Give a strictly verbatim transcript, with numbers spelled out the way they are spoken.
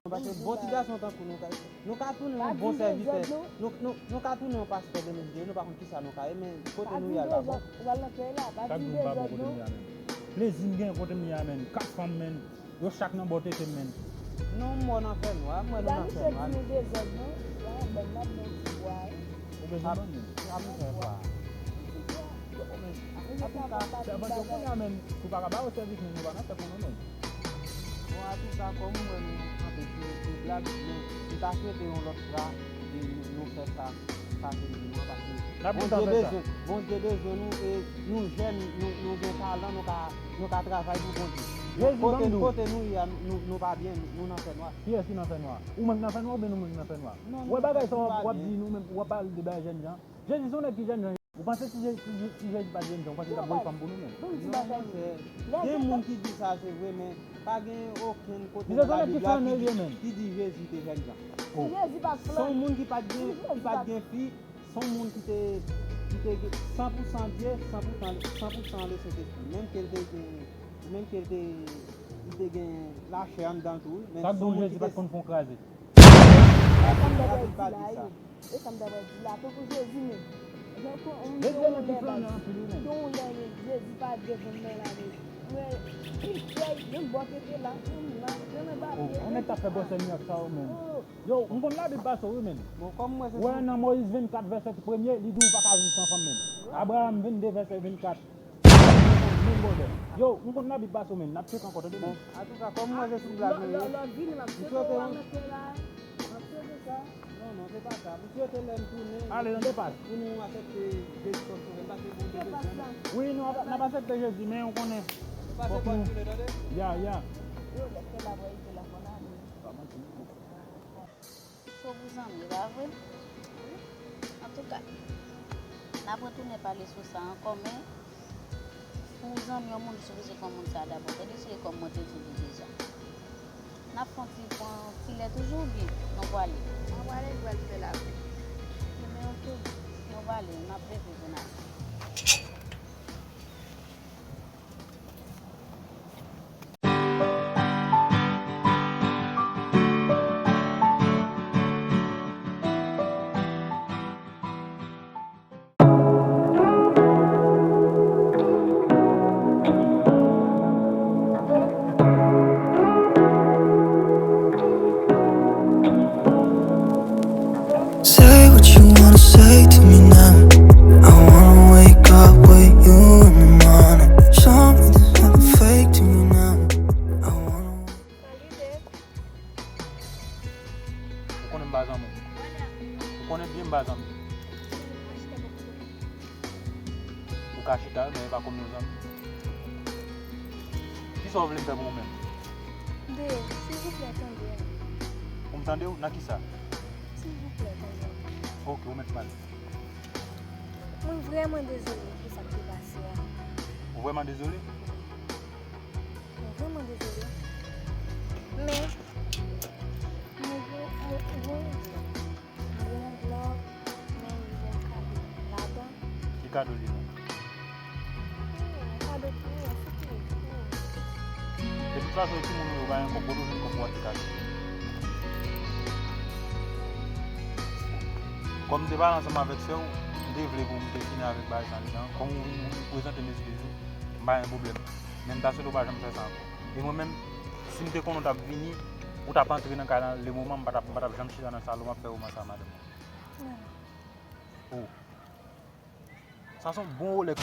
Paske bon ti gason tankou nou ka, nou ka tounen yon bon sèvitè. Nou, nou, nou ka tounen yon pastè de legliz, nou pa konn kisa nou ka ye, men kote nou ye a la bon. Chak jou m pa bon kote m ye a, men. Plezi m gen kote m ye a, men. Kat fanm, men. Yo chak nan bò tete m, men. Non, m wè w nan fènwa, m wè nou nan fènwa. Ou bezwen ban m? Sa m fè bwa. Yo, men, atouka, sèvant yo kounye a, men, si w pa ka ba yo sèvis, men, yo pa nan fè pou nou, men. Bon, atouka, kòm m wè nou kanpe sou, sou blag, men, m ta swete yon lòt fwa, e, nou, nou fè sa, sa se nou an, paske Bondye bezwen, Bondye bezwen nou, e nou jèn, nou, nou gen talan, nou ka, nou ka travay pou Bondye. Jezi ban m di w. Kote, kote nou ye a, nou, nou pa byen, nou nan fènwa. Kiyès ki nan fènwa? Ou menm ki nan fènwa oubyen nou menm ki nan fènwa? Ou wè bagay sa w ap, w ap di nou menm, w ap pale de bagay jènjan. Jezi se yon nèg ki jènjan. Ou panse si Je-, si Je-, si Jezi pa t jènjan, ou panse li t ap voye fanm pou nou menm? Non, monchè. Gen moun ki di sa, se vre, men pa gen okenn kote nan Labib la ki di, ki di Jezi te jènjan. Se yon moun ki pa t gen, ki pa t gen fi, se yon moun ki te, ki te gen san pou san Dye, san pou san, san pou san Lesentespri. Menm ke l te gen, menm ke l te, li te gen lachè anndan l tou, wi, men se yon moun ki te. Sa k di w Jezi pa t konn fè yon kraze? Sa Bib la di sa. E sa m ta pral di la, tankou Jezi menm. Jan kon yon Jezi se yon nèg ki flannen anpil, wi, men. Gen yon lè, men, Jezi pa t gen vennèf lane. Men, li fèy, menm bò tete la, menm la, menm papye. Oh, yon nèg t ap fè bò sènyè ak sa yo, men. Yo, m konn Labib pase w, wi, men. Bon, kòm mwen se. Wè, nan Moyiz vennkat, vèsè premye, li di w pa ka viv san fanm, men. Abraram vennde, vèsè vennkat. Menm bòdè. Yo, m konn Labib pase w, men. N ap tcheke ankò, tande, men. Antouka, kòm mwen se sou blag nou ye. Lè w vini, m ap tcheke w, m ap mete la. M ap tcheke sa. Non, non, se pa sa. M swete lè m tounen. Ale, nan depas. Pou nou aksepte Jezi kòm sovè, paske Bondye bezwen nou. Wi, nou ap, n ap aksepte Jezi, men ou konnen. Pase bòn tounen, tande? Ya, ya. Yo, lè fè la, bò, ite la, fò n ale. Pa manti. Fo pou zanmi, pa vre? Antouka, n ap retounen pale sou sa ankò, men pou zanmi yon moun, li sipoze konn moun sa a dabò. Tande, se kòm mwen te di w li deja. N ap fè yon ti, pran ti lè toujou, oubyen nou prale? Mwen prale, m pral fè lakou. Ebyen, oke. Nou prale, n ap leve vin ale. Say what you wanna say to me now. I wanna wake up with you in the morning. Show me there's nothing fake to me now. I wanna Salut, babe. Ou konnen m pa zanmi w. Ou konnen byen m pa zanmi w. Ou ka chita, men e pa kòm yon zanmi. Kisa w vle m fè pou ou menm? Babe, silvouplè, tande m. Pou m tande w? Nan kisa? Silvouplè, tande m. Oke, ou mèt pale. Mwen vrèman dezole pou sa k te pase a. Ou vrèman dezole? Mwen vrèman dezole. Men, mwen gen, mwen, mwen gen yon glòv, men li gen kado ladan. Ki kado li nan? Hmm, kado pou mwen, se pou mwen. De tout fason, timoun yo pa gen kòb, bò, nou jwenn kòb pou achte kado. Kòm m te pale ansanm avèk sè w, m te vle pou m te fini avèk bagay sa anndan. Kòm ou vin, ou prezante m eskiz ou, m pa gen pwoblèm. Men m ta swete w pa janm fè sa ankò. E mwen menm, si m te konnen w t ap vini, ou t ap antre nan kay la, le moman m pa t ap, m pa t ap janm chita nan salon, m ap fè woman sa a, madanm mwen. Oh. Sa se yon bon Rolex.